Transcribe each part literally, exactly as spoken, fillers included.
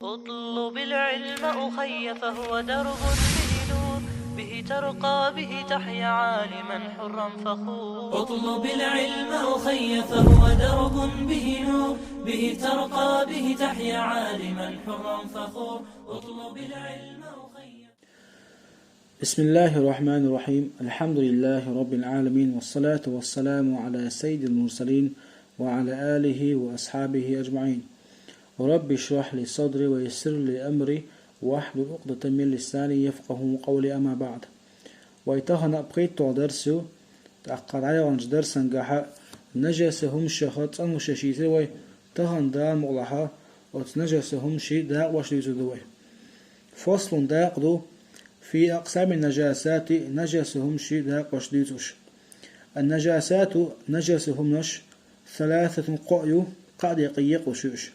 اطلب العلم أخي فهو درب به نور، به ترقى به تحيا عالما حرا فخور. اطلب العلم أخي فهو درب به نور، به ترقى به تحيا عالما حرا فخور. اطلب العلم أخي. بسم الله الرحمن الرحيم. الحمد لله رب العالمين، والصلاة والسلام على سيد المرسلين وعلى آله وأصحابه أجمعين. رب اشرح لي صدري ويسر لي أمري واحلل عقدة من لساني يفقهوا قولي، أما بعد. Вай тахана пхийтталгӀа дарс ю, тӀаккха дӀаяханчу дарсангахьа нажаса хӀумашех цӀанвеш йийцира вай, тахана Дала мукъалахь оцу нажаса хӀумашийн дакъош дуьйцур ду вай. Фаслун дакъа ду, фи акъсами нажасати нажаса хӀумашийн дакъош дуьйцуш. Ан-нажасату нажаса хӀуманаш саласатун кхоъ ю, кхаа декъе екъалуш ю уьш.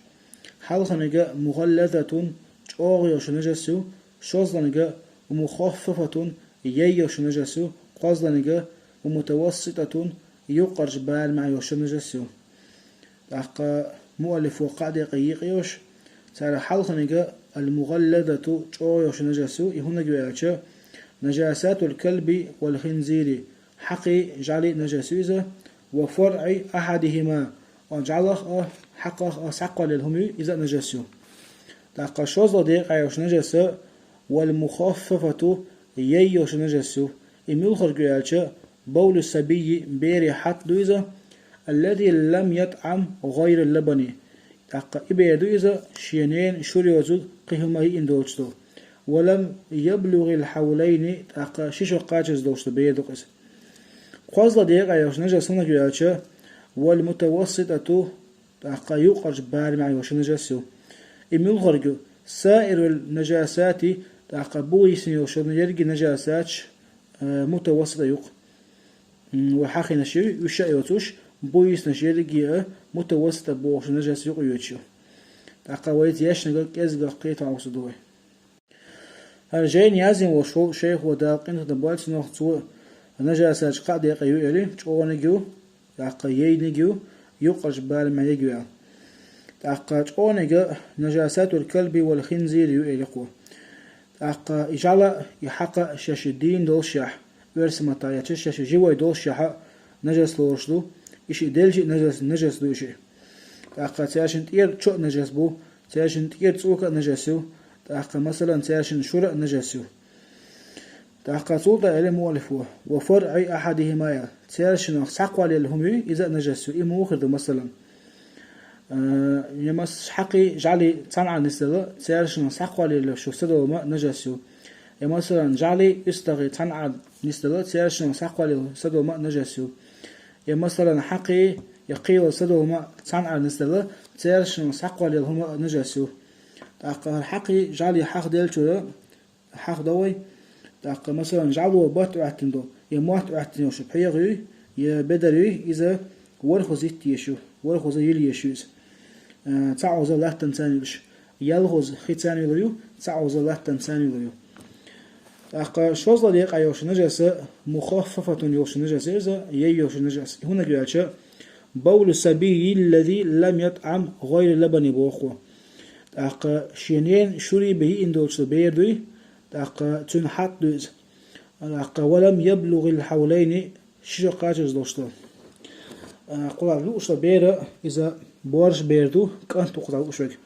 Хьалханиг мугӀаллазатун чӀогӀа йолуш нажас ю, шозланиг мухаффафатун яй йолуш нажас ю, кхозланиг мутавасситатун юккъерчу барамехь йолуш нажас ю. ТӀаккха муаллифо кхаа декъе екъайош, цара хьалханиг ал-мугӀаллазату чӀогӀа йолуш нажас ю, и хӀуннаг ю аьлча, нажасатул калби вал хинзири, хьакхий, жӀаьлий нажас ю иза, ва фаръи ахьадихима, жӀаьлах а, хьакхах а схьакхоллаелла хӀума ю, иза а нажас ю. ТӀаккха шозлагӀа декъа йолуш нажас вал мухаффафату яй йолуш нажас ю. И муьлхарг ю аьлча, бавлу сабийи, берийн хьатт ду иза, аллази лам ятӀам гӀайра лабани. ТӀаккха и бер ду иза, шен ненан шура йоцург кхин хӀума йиъна долуш ду. Ва лам яблугӀил хьавлайни, тӀаккха ши шо кхачаза долуш ду бер ду-кх иза. КхозлагӀа декъа йолуш нажас хӀуннаг ю аьлча, вал мутавасситату, тӀаккха юккъерчу барамехь йолуш нажас ю. И муьлхарг ю, саирул нажасати, тӀаккха бу йисина йолуш йолу ерриге нажасаташ, а, мутавассита ю-кх. М, вай хьахийнарш ю, уьш а йоцуш, бу йисинарш ерриге а мутавассита бохуш нажас юкъайоьцуш ю. ТӀаккха вайца ешнарг кӀезигах кхетам хьовсур ду вай. ХӀара жайна яздина волуш волу шайхо, Дала къинхетам бойла цунах, цо нажасаташ кхаа декъе ю элира, чӀогӀаниг ю, тӀаккха яйниг ю, юккъерчу барамехь ерг ю аьлла. ТӀаккха чӀогӀаниг нажасатул калби вал хинзири ю элира кхо. ТӀаккха и жӀаьла а, и хьакха а шаьш дийна долушехь, оьрсийн маттахь аьлча, шаьш живой долушехь а нажас лоруш ду, и шиъ делча а нажас, нажас ду и шиъ. ТӀаккха цаьршинна тӀера чо а нажас бу, цаьршинна тӀера цӀока а нажас ю, тӀаккха, масалан, цаьршинна шура а нажас ю. ТӀаккха цул тӀаьхьа элира муаллифо, ва фаръи ахьадихима аьлла, цаьршинах схьакхоллаелла хӀума ю, иза а нажас ю. И муха хир ду, масалан, а, я мас-, хьакхий, жӀаьлий цхьаьна Ӏар нисдала, цаьршинах схьакхоллаелла шу садолу хӀума а нажас ю. Я, масалан, жӀаьлий, уьстагӀий цхьаьна Ӏар нисдала, цаьршинах схьакхоллаелла садолу хӀума а нажас ю. Я, масалан, хьакхий, я кхин йолу садолу хӀума цхьаьна Ӏар нисдала, цаьршинах схьакхоллаелла хӀума а нажас ю. ТӀаккха хӀара хьакхий, жӀаьлий хьахдалчуьра, хьахдо вай. ТӀаккха, масалан, жӀаьло барт Ӏоьттина ду, я мотт Ӏоьттина йолуш пхьегӀа юй, я бедар юй, иза ворхӀазза йиттеш ю, ворхӀазза йилъеш ю иза. А, цхьа оза латтанца йилуш, ялхазза хица йилур ю, цхьа оза латтанца йилур ю. ТӀаккха шозлагӀа декъа йолуш нажаса, мухаффафатун йолуш нажаса иза, яй йолуш нажас. И хӀуннаг ю аьлча, бавлу сабийи ллази лам ятӀам гӀайра лабани боху. ТӀаккха шен ненан шура бен йиъна долчу бер дуй, тӀаккха цуьнан хьатт ду иза. ТӀаккха ва лам яблугӀил хьавлайни, ши шо кхачаза долуш ду. А, кхузахь лууш долу бер, иза боьрша бер ду, кӀант ву кхузахь лууш верг.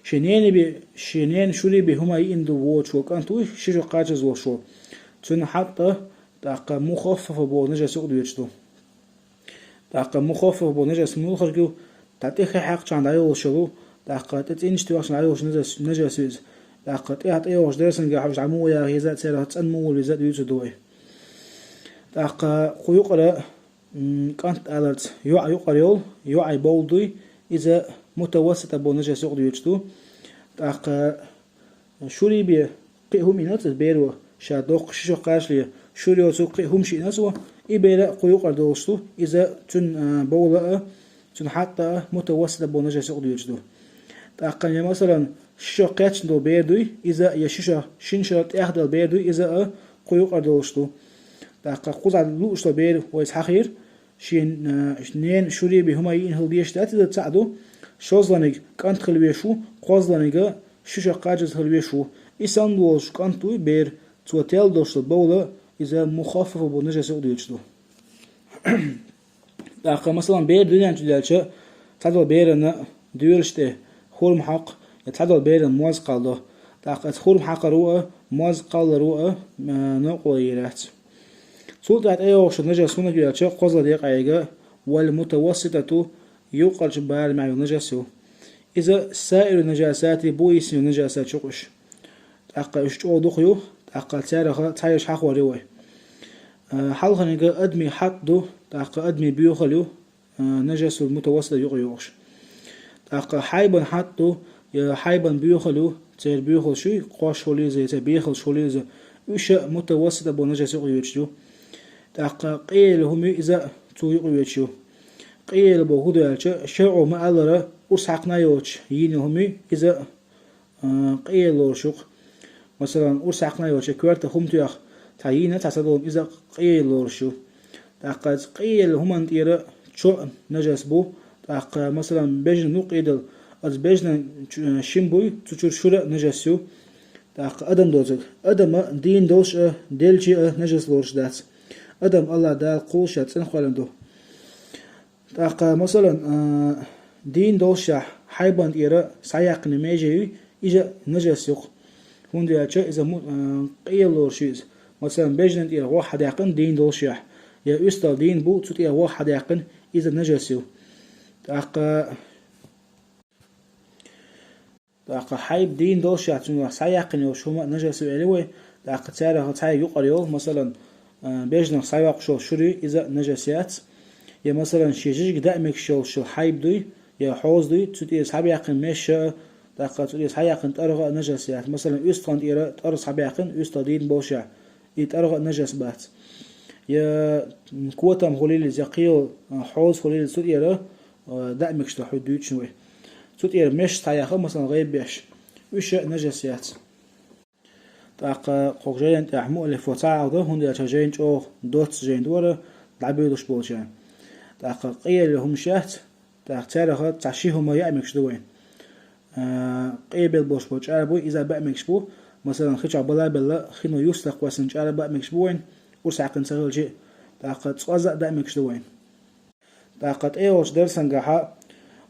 Шен ненан бен, шен ненан шура бен хӀума йиъна ду воцуш волу кӀант вуй, ши шо кхачаза волуш волу. Цуьнан хьатт а, тӀаккха мухаффафа боху нажас юкъадоьдуш ду. ТӀаккха мухаффаф боху нажас муьлхарг ю, тӀе хи хьаькхчахьана дӀайолуш йолу, тӀаккха тӀе цӀинчаш тоьхчахьана дӀайолуш нажас, нажас ю иза. ТӀаккха тӀе, тӀейогӀуш дерсангахь уьш дӀа муха яха еза а, церах цӀан муха вала еза а дуьйцур ду вай. ТӀаккха кху юкъара, м, кӀант аларца йоӀ юкъара йолу, йоӀе бовла дуй, иза мутавассита боху нажас юкъадоьдуш ду. ТӀаккха шура бен кхин а хӀума йиъна цо, беро ша доккха ши шо кхачале, шура йоцу кхин а хӀумаш йиъна цо, и бер а кху юкъара долуш ду, иза цуьнан, а, бовла а, цуьнан хьатт а мутавассита боху нажас юкъадоьдуш ду. ТӀаккха, я, масалан, ши шо кхаьчна долу бер дуй, иза а, я ши шо, шина шо тӀехдаьлла бер дуй, иза а кху юкъара долуш ду. ТӀаккха кхузахь лууш долу бер вайца хьахийра, шен, а, ненан шура бен хӀума йиъна хила дезаш дац, иза цхьаъ ду. ШозлагӀниг кӀант хила везаш ву, кхозлагӀниг Шу шаккхачаза хила веш ву. И санна волуш кӀант вуй бер, цо тел долуш долу бовла, иза мухаффаф бу нажас юкъадоьдуш ду. ТӀаккха, масалан, бер дуьнен чу даьлча, цхьадолу берана доьлаш тӀе хурма хьокху, я цхьадолу берана моз кхалдо. ТӀаккха аса хурма хьакхаро а, моз кхалларо а, а, новкъарло йийр яц. Цул тӀаьхьа тӀейогӀуш нажас хӀунда аьлча, кхозлагӀа декъа айга, вал мутавасситату, юккъерчу барамехь йолу нажас ю. Иза саиру нажасати, буйсанна йолу нажасат ю-кх уьш. ТӀаккха уьш чӀогӀа дукха ю, тӀаккха цаьрах цхьаерш хьахор ю вай. А, хьалхарниг адамийн хьатӀ ду, тӀаккха адамийн боьхалла ю, а, нажасул мутавассита юкъа йогӀуш. ТӀаккха хьайбан хьатӀ ду, я хьайбан боьхалла ю, церан боьхалла шу, кхош хуьлийла иза, я церан бехалла хуьлийла иза, уьш а мутавассита бу нажас юкъа йоьдуш ю. ТӀаккха къелла хӀума ю, иза цу юкъа йоьдуш ю. Къелла боху хӀун ду аьлча, шарӀо ма-аллара, урс хьаькхна йоцуш йийна хӀума ю, иза а, къелла лоруш ю-кх. Масалан, урс хьаькхна йолчу коьрта хӀума тоьхна, цхьа йийна цхьа садолу, иза къелла лоруш ю. ТӀаккха иза къелла хӀуманна тӀера чо а нажас бу. ТӀаккха, масалан, бежан юккъе долу, оцу бежанан чу-, шин буй, цу чуьра шура а нажас ю. ТӀаккха адам доцург. Адама дийна долуш а, делча а нажас лоруш дац. Адам АллахӀ Дала кхуллуш а цӀена кхоьллина ду. ТӀаккха, масалан, а, дийна доллушехь, хьайбан тӀера схьаяьккхина меже юй, иза нажас ю-кх. ХӀунда аьлча иза му-, а, къелла лоруш ю иза. Масалан, бежанан тӀера гӀох хьадаьккхина дийна доллушехь, я уьстагӀ дийна бу, цу тӀера гӀох хьадаьккхина, иза нажас ю. ТӀаккха ТӀаккха хьайба дийна доллушехь, цунах схьаяьккхина йолуш хӀума нажас ю аьлла вай, тӀаккха царах цхьаерг юкъара йолу, масалан, а, бежанах схьайоккхуш йолу шура, иза нажас яц. Я, масалан, шен жижиг даа мегаш йолуш йолу хьайба дуй, я хьоза дуй, цу тӀера схьабаьккхина меш а, тӀаккха цу тӀера схьаяьккхина тӀаргӀа а нажас яц. Масалан, уьстагӀан тӀера тӀаргӀа схьабаьккхина, уьстагӀ дийна боллушехь, и тӀаргӀа а нажас бац. Я, м, котам хуьлийла иза, я кхин, а, хьоза хуьлийла иза цу тӀера, а, даа мегаш ду хьуьга дуьйцуш вай. Цу тӀера меш схьаяьхна, масалан, гӀайба беш, уьш а нажас яц. ТӀаккха кху жайна тӀехь муаллифо цхьа Ӏалдо, хӀунда аьлча жайна чӀогӀа доцца жайна дора, дӀабуьйлуш болчарна. ТӀаккха къелла хӀумнаш яц, тӀаккха цаьрах цхьа ши хӀума яа мегаш ду вайна. А, къебелла болуш болу чӀара буй, иза баа мегаш бу, масалан, хи чохь бала а белла, хино юьстах кхоьссина чӀара баа мегаш бу вайна, урс хьаькхна ца хилча, тӀаккха цкъаза а даа мегаш ду вайна. ТӀаккха тӀейогӀучу дарсангахьа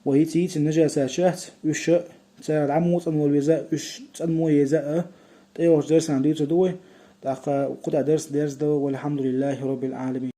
вай хӀинца йийцина нажасат шаьц, уьш а цара дӀа муха цӀанвала веза, уьш цӀанмо еза а, тӀейогӀучу дарсана дуьйцур ду вай, тӀаккха кху тӀехь дарс дерзадо, валхьамдулиллахи роббил Ӏаламин.